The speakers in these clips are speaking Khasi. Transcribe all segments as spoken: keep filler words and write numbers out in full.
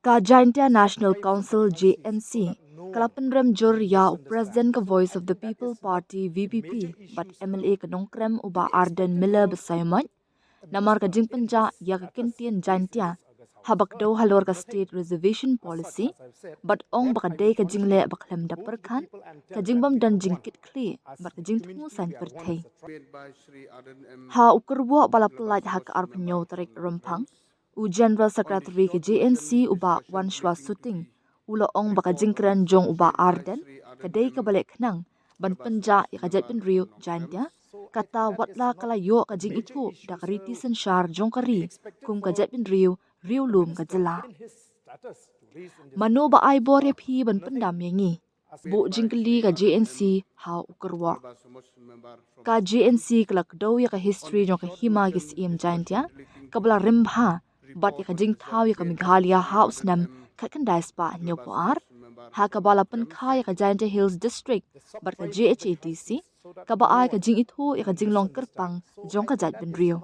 Ka Jaintia National Council, J N C, ka la pynrem jur ïa u President ka Voice of the People Party, V P P, bad M L A ka Nongkrem u Bah Ardent Miller Basaiawmoit namar ka jingpynjah ïa ka kyntien Jaintia haba kdew halor ka State Reservation Policy, bad ong ba ka dei ka jingleh ba khlem da pyrkhat, ka jingbymdon jingkitkhlieh bad ka jingthmu saiñ pyrthei. Ha u kyrwoh ba la pyllait ha ka arphew hynñiew tarik Rymphang, u General Secretary ka J N C u Bah Wanshwa Suting u la ong ba ka jingkren jong u Bah Ardent ka dei kaba leh khnang ban pynjah ïa ka jaitbynriew Jaintia, kata wat la ka la ïoh ka jingithuh da ka riti synshar jong ka ri kum ka jaitbynriew riewlum ka jylla. Mano ba ai bor ïa phi ban pyndam ïa ngi? Buh jingkylli ka J N C ha u kyrwoh. Ka J N C ka la kdew ïa ka history jong ka hima ki syiem Jaintia kaba la rim bha bad ïa ka jingthaw ïa ka Meghalaya ha u snem khatkhyndai spah hynñiewphew ar, ha kaba la pynkha ïa ka Jaintia Hills District bad ka J H A D C, kaba ai ka jingithuh ïa ka jinglong kyrpang jong ka jaitbynriew.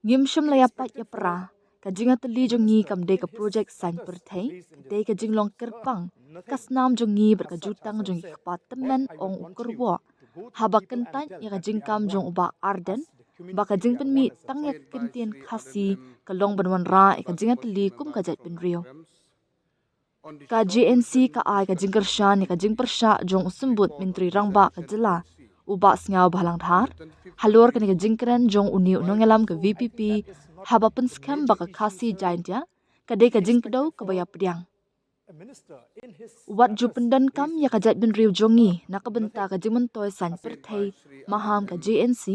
Ngim shym la ïapait ïapra, ka jingïatylli jong ngi kam dei ka projek saiñ pyrthei, ka dei ka jinglong kyrpang, ka snam jong ngi bad ka jutang jong ngi kpa tymmen, ong u kyrwoh. Haba kyntait ïa ka jingkam jong u Bah Ardent ba ka jingpynmih tang ïa ka kyntien Khasi ka long ban wanrah ïa ka jingïatylli kum ka jaitbynriew. Ka J N C ka ai ka jingkyrshan ïa ka jingpyrshah jong u Symbud Myntri Rangbah ka jylla u Bah Sniawbhalang Dhar halor kane ka jingkren jong une u nongïalam ka V P P, haba pynskhem ba ka Khasi Jaintia ka dei ka jingkdew kaba ïapdiang. Wat ju pyndonkam ïa ka jaitbynriew jong ngi na ka bynta ka jingmyntoi saiñ pyrthei, maham ka J N C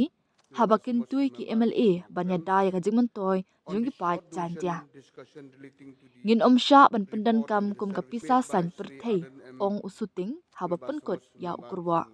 haba kyntu ïa ki M L A ban ïada ïa ka jingmyntoi jong ki paid Jaintia. Ngin ym shah ban pyndonkam kum ka pisa saiñ pyrthei, ong u Suting haba pynkut ïa u kyrwoh.